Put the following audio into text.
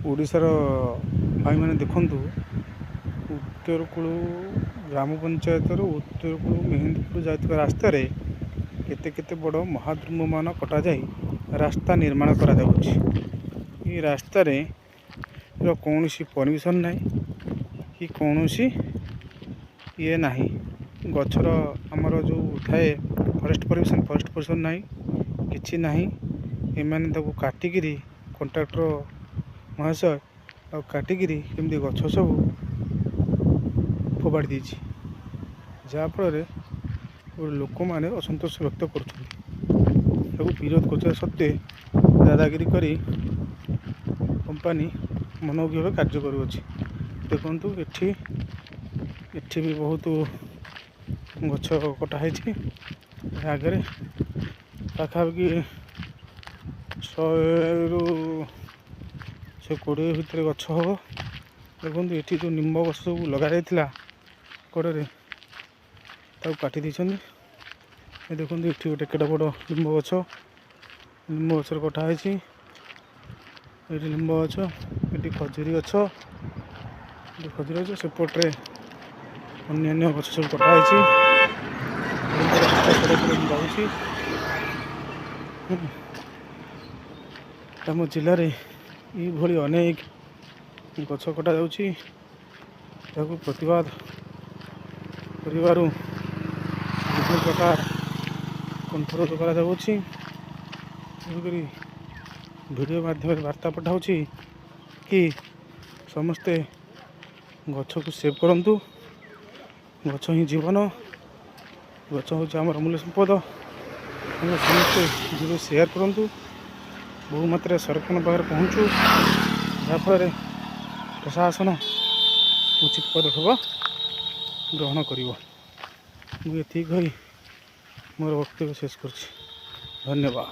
ଓଡ଼ିଶାର ଭାଇମାନେ ଦେଖନ୍ତୁ, ଉତ୍ତରକୂଳ ଗ୍ରାମ ପଞ୍ଚାୟତରୁ ଉତ୍ତରକୂଳ ମେହେନ୍ଦୀପୁର ଯାଉଥିବା ରାସ୍ତାରେ କେତେ କେତେ ବଡ଼ ମହାଦ୍ରୁମମାନ କଟାଯାଇ ରାସ୍ତା ନିର୍ମାଣ କରାଯାଉଛି। ଏ ରାସ୍ତାରେ ର କୌଣସି ପରମିସନ୍ ନାହିଁ କି କୌଣସି ଇଏ ନାହିଁ। ଗଛର ଆମର ଯେଉଁ ଥାଏ ଫରେଷ୍ଟ ପରମିସନ୍, ଫରେଷ୍ଟ ପରମିସନ୍ ନାହିଁ, କିଛି ନାହିଁ। ଏମାନେ ତାକୁ କାଟିକିରି, କଣ୍ଟ୍ରାକ୍ଟର ମହାଶୟ ଆଉ କାଟିକିରି କେମିତି ଗଛ ସବୁ ଫୋପାଡ଼ି ଦେଇଛି, ଯାହାଫଳରେ ଲୋକମାନେ ଅସନ୍ତୋଷ ବ୍ୟକ୍ତ କରୁଛନ୍ତି। ତାକୁ ବିରୋଧ କରୁଥିବା ସତ୍ତ୍ୱେ ଦାଦାଗିରି କରି କମ୍ପାନୀ ମନୋଜ୍ଞ ଭାବେ କାର୍ଯ୍ୟ କରୁଅଛି। ଦେଖନ୍ତୁ, ଏଠି ବି ବହୁତ ଗଛ କଟା ହେଇଛି। ଆଗରେ ପାଖାପାଖି 100ରୁ 120 ଭିତରେ ଗଛ ହେବ। ଦେଖନ୍ତୁ, ଏଠି ଯେଉଁ ନିମ୍ବ ଗଛ ସବୁ ଲଗାଯାଇଥିଲା କଡ଼ରେ, ତାକୁ କାଟି ଦେଇଛନ୍ତି। ଏ ଦେଖନ୍ତୁ, ଏଠି ଗୋଟେ କେଡ଼େ ବଡ଼ ନିମ୍ବ ଗଛ, ନିମ୍ବ ଗଛରେ କଟା ହେଇଛି। ଏଠି ନିମ୍ବ ଗଛ, ଏଠି ଖଜୁରୀ ଗଛ, ଏଠି ଖଜୁରୀ ଗଛ, ସେପଟରେ ଅନ୍ୟାନ୍ୟ ଗଛ ସବୁ କଟା ହେଇଛି। ରାସ୍ତା କଡ଼ରେ ମୁଁ ଯାଉଛି। ଆମ ଜିଲ୍ଲାରେ ଏଇଭଳି ଅନେକ ଗଛ କଟାଯାଉଛି। ଏହାକୁ ପ୍ରତିବାଦ କରିବାରୁ ବିଭିନ୍ନ ପ୍ରକାର କଣ୍ଠରୋଧ କରାଯାଉଅଛି। ତେଣୁକରି ଭିଡ଼ିଓ ମାଧ୍ୟମରେ ବାର୍ତ୍ତା ପଠାଉଛି କି ସମସ୍ତେ ଗଛକୁ ସେଭ୍ କରନ୍ତୁ। ଗଛ ହିଁ ଜୀବନ, ଗଛ ହେଉଛି ଆମର ଅମୂଲ୍ୟ ସମ୍ପଦ। ତେଣୁ ସମସ୍ତେ ଭିଡ଼ିଓ ସେୟାର କରନ୍ତୁ, ବହୁ ମାତ୍ରାରେ ସରକାରଙ୍କ ପାଖରେ ପହଞ୍ଚୁ, ଯାହାଫଳରେ ପ୍ରଶାସନ ଉଚିତ ପଦକ୍ଷେପ ଗ୍ରହଣ କରିବ। ମୁଁ ଏତିକି କହି ମୋର ବକ୍ତବ୍ୟ ଶେଷ କରୁଛି। ଧନ୍ୟବାଦ।